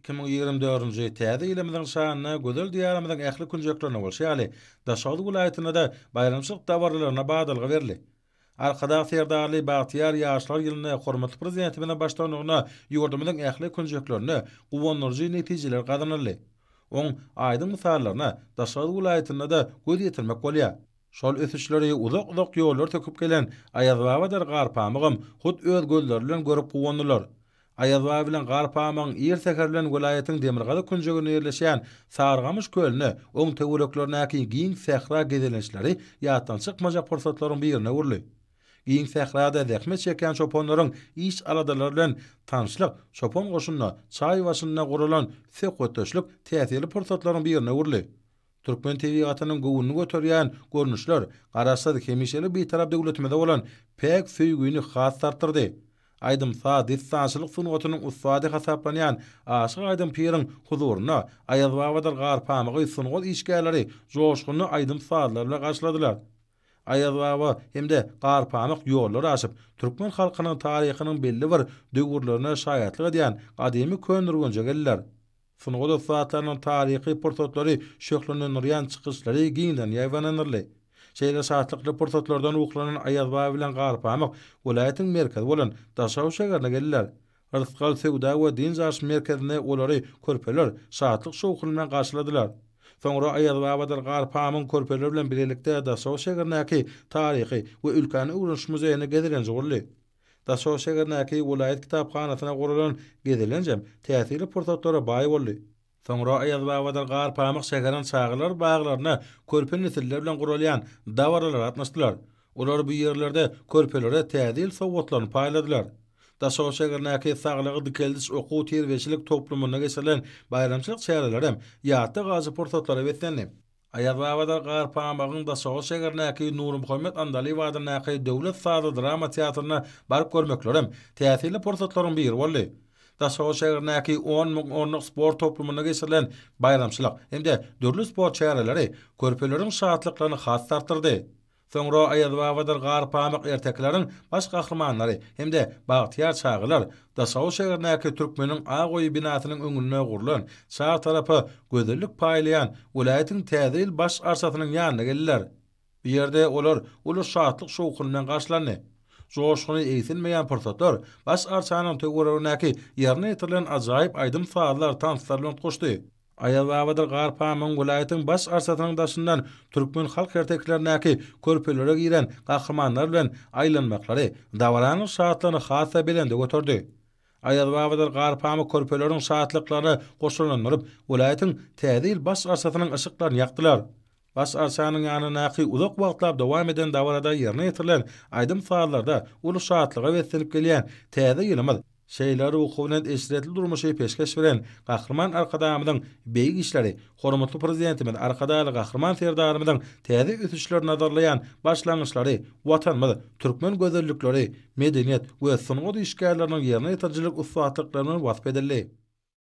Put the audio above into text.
2024-nji täze ýylymyzyň şanyna gözel Diýarymyzyň ähli künjeklerinde bolşy ýaly, Daşoguz welaýatynda-da baýramçylyk dabaralaryna badalga berildi. Arkadag Serdarly bagtyýar ýaşlar ýylynda hormatly Prezidentimiziň baştutanlygynda ýurdumyzyň ähli künjeklerinde guwandyryjy netijeler gazanyldy. Oň aýdyň mysallaryna Daşoguz welaýatynda-da göz ýetirmek bolýar. Şol ösüşleri uzak-uzak ýollar söküp gelen Aýazbabadyr Garpamygam hut öz gözleri bilen görüp guwandylar. Aýazbaba bilen Garpamygyň ir säher bilen welaýatyň demirgazyk künjeginde ýerleşýän Sarygamyş kölüne, oň töwereklerindäki giň sähra gezelençleri ýatdan çykmajak pursatlaryň birine öwrüldi. Giň sährada zähmet çekýän çopanlaryň iş-aladalary bilen tanyşlyk, çopan goşunda, çaý başynda guralan söhbetdeşlik täsirli pursatlaryň birine öwrüldi. Türkmen tebigatynyň göwnüni göterýän görnüşler Garaşsyz, hemişelik Bitarap döwletimize bolan päk söýgüni has-da artdyrdy. Aýdym-saz, dessançylyk sungatynyň ussady hasaplanýan Aşyk Aýdyň piriň huzurynda Aýazbabadyr Garpamygy sungat işgärleri joşgunly aýdym-sazlar bilen garşyladylar. Aýazbaba hem-de Garpamyk ýollar aşyp, türkmen halkynyň taryhynyň belli bir döwürlerine şaýatlyk edýän gadymy Köneürgenje geldiler. Sungat ussatlarynyň taryhy pursatlary şöhlenendirýän çykyşlary giňden ýaýbaňlandyryldy. Şeýle şatlykly pursatlardan ruhlanan Aýazbaba bilen Garpamyk welaýatyň merkezi bolan Daşoguz şäherine geldiler. Rysgal söwda we dynç alyş merkezinde olary körpeler şatlyk-şowhun bilen garşyladylar. Soňra Aýazbabadyr Garpamygyň körpeler bilen bilelikde Daşoguz şäherindäki Taryhy we ülkäni öwreniş muzeýine gezelenç guraldy. Daşoguz şäherindäki welaýat kitaphanasyna guralan gezelenjem täsirli pursatlara baý boldy. Soňra Aýazbabadyr Garpamyk şäheriň çagalar baglarynda körpe nesiller bilen guralýan dabaralara gatnaşdylar. Olar bu ýerlerde körpelere Täze ýyl sowgatlaryny paýladylar. Daşoguz şäherindäki Saglygy dikeldiş okuw-terbiýeçilik toplumynda geçirilen baýramçylyk çärelerem ýatda galyjy pursatlara beslendi. Aýazbabadyr Garpamygyň Daşoguz şäherindäki Nurmuhammet Andalyp adyndaky döwlet sazly drama teatryna baryp görmeklerem täsirli pursatlaryň biri boldy. Daşoguz şäherindäki 10 000 orunlyk sport toplumynda geçirilen baýramçylyk hem-de dürli sport çäreleri körpeleriň şatlyklaryny has-da artdyrdy. Soňra Aýazbabadyr Garpamyk ertekileriň baş gahrymanlary hem-de bagtyýar çagalar Daşoguz şäherindäki Türkmeniň ak öýi binasynyň öňünde gurlan, çar tarapa gözellik paýlaýan welaýatyň Täze ýyl baş arçasynyň ýanyna geldiler. Bu ýerde olar uly şatlyk-şowhun bilen garşylandy. Joşguny egsilmeýän pursatlar baş arçanyň töweregindäki ýerine ýetirilen ajaýyp aýdym-sazlar, tanslar bilen utgaşdy. Aýazbabadyr Garpamygyň welaýatyň baş arçasynyň daşyndan türkmen halk ertekilerindäki körpelere giren gahrymanlar bilen aýlanmaklary dabaranyň şatlygyny has-da belende göterdi. Aýazbabadyr Garpamyk körpeleriň şatlyklaryna goşalandyryp, welaýatyň Täze ýyl baş arçasynyň yşyklaryny ýakdylar. Baş arçanyň ýanyndaky uzak wagtlap dowam eden dabarada ýerine ýetirilen aýdym-sazlarda uly şatlyga beslenip gelýän Täze ýylymyz, şeýle ruhubelent eşretli durmuşy peşgeş beren Gahryman Arkadagymyzyň beýik işleri, hormatly Prezidentimiz Arkadagly Gahryman Serdarymyzyň täze ösüşleri nazarlaýan başlangyçlary Watanymyz, türkmen gözellikleri, medeniýet we sungat işgärleriniň ýerine ýetirijilik ussatlyklary bilen wasp edildi.